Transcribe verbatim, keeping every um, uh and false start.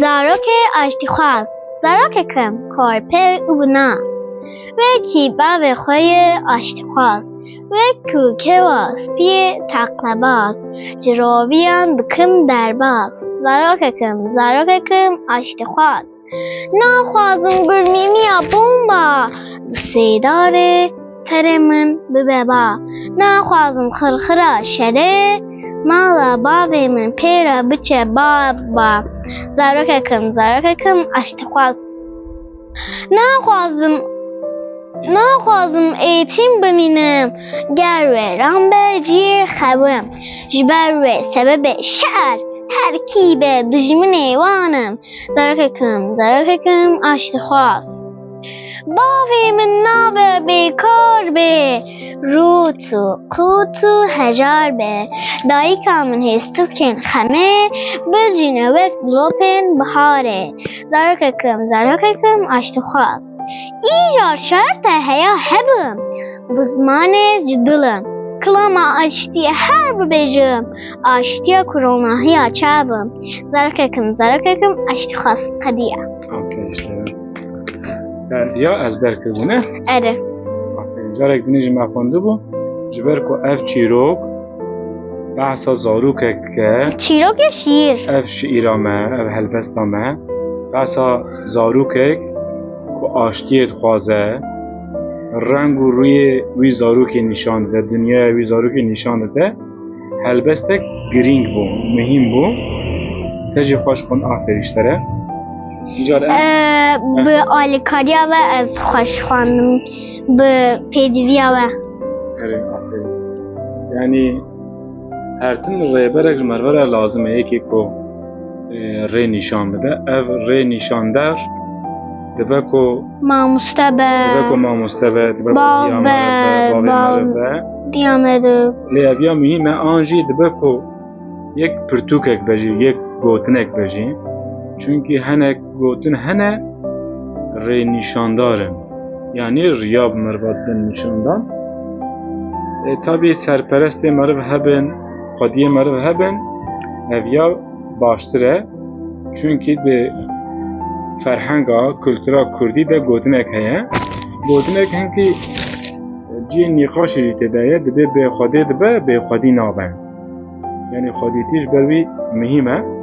Zarokê aştîxwaz. Zarokekim korpel û binaz. Wekî bavê xwe ye aştîxwaz. Wek ku kewa spiyê teqlebaz. Ji roviyan dikim derbaz. Zarokekim, zarokekim aştîxwaz. Naxwazim gurmîniya bomba di sêdarê serê min bibe ba. Naxwazim xirxira şerê mala bavê min pê re biçe ba ba. Zarokekim, zarokekim aştîxwaz. Naxwazim, naxwazim êtîm bimînim. Ger wêran be cihê xewim. Ji ber wê sebebê şer her kî be dijminê wan im. Zarokekim, zarokekim aştîxwaz. Bavê min nabe bêkar bê, rût û qût û hejar be. Dayika min hêstikên xemê, bilcîne wek dilopên biharê. Zarokekim, zarokekim aştîxwaz. Îcar şert e heya hebim, bi zimanê ji dilim. Kilama aştiyê her bibêjim, aştiya ku ronahiya çavim. Zarokekim, zarokekim aştîxwaz qediya. Aferin işte. Berdiya ezber kiribûne. Erê. Aferin. Carek dinê jî me xwendibû. Ji ber ku ev çîrok behsa zarokek dike. Çîrok ya şiîr. Ev şiîra me, ev helbesta me. Behsa zarokek ku aştiyê dixwaze. Reng û rûyê wî zarokê nîşan dide, dinyaya wî zarokê nîşan dide. Helbestek girîng bû, muhîm bû. Te jî xweş xwend, aferî ji te re. Îcar em Ee, bi alîkariya we ez xweş xwendim, bi pêdiviya we. Erê, aferî. Yanî her tim rêberek ji merve re lazim e, yekê ku, e, rê nîşan bide. Ev rê nîşander dibe ku Mamoste be. Dibe ku mamoste be, dibe ku Bav diya be, meriv be, bavê bav meriv be. Diya meriv. Lê ev ya muhîm e, an jî dibe ku yek pirtûkek be jî, yek gotinek be jî. Çunkî hinek gotin hene rênîşandar in. Yanî riya bi meriva didin nîşandan. E, tabî serperestê meriv hebin, xwediyê meriv hebin, ev ya baştir e. Çunkî di ferhenga, kultura kurdî de gotinek heye. Gotinek hinkî cihê nîqaşê jî tê de ye, dibê bê xwedê dibe, bê xwedî nabe. Yanî xwedîtî ji ber wî muhîm e.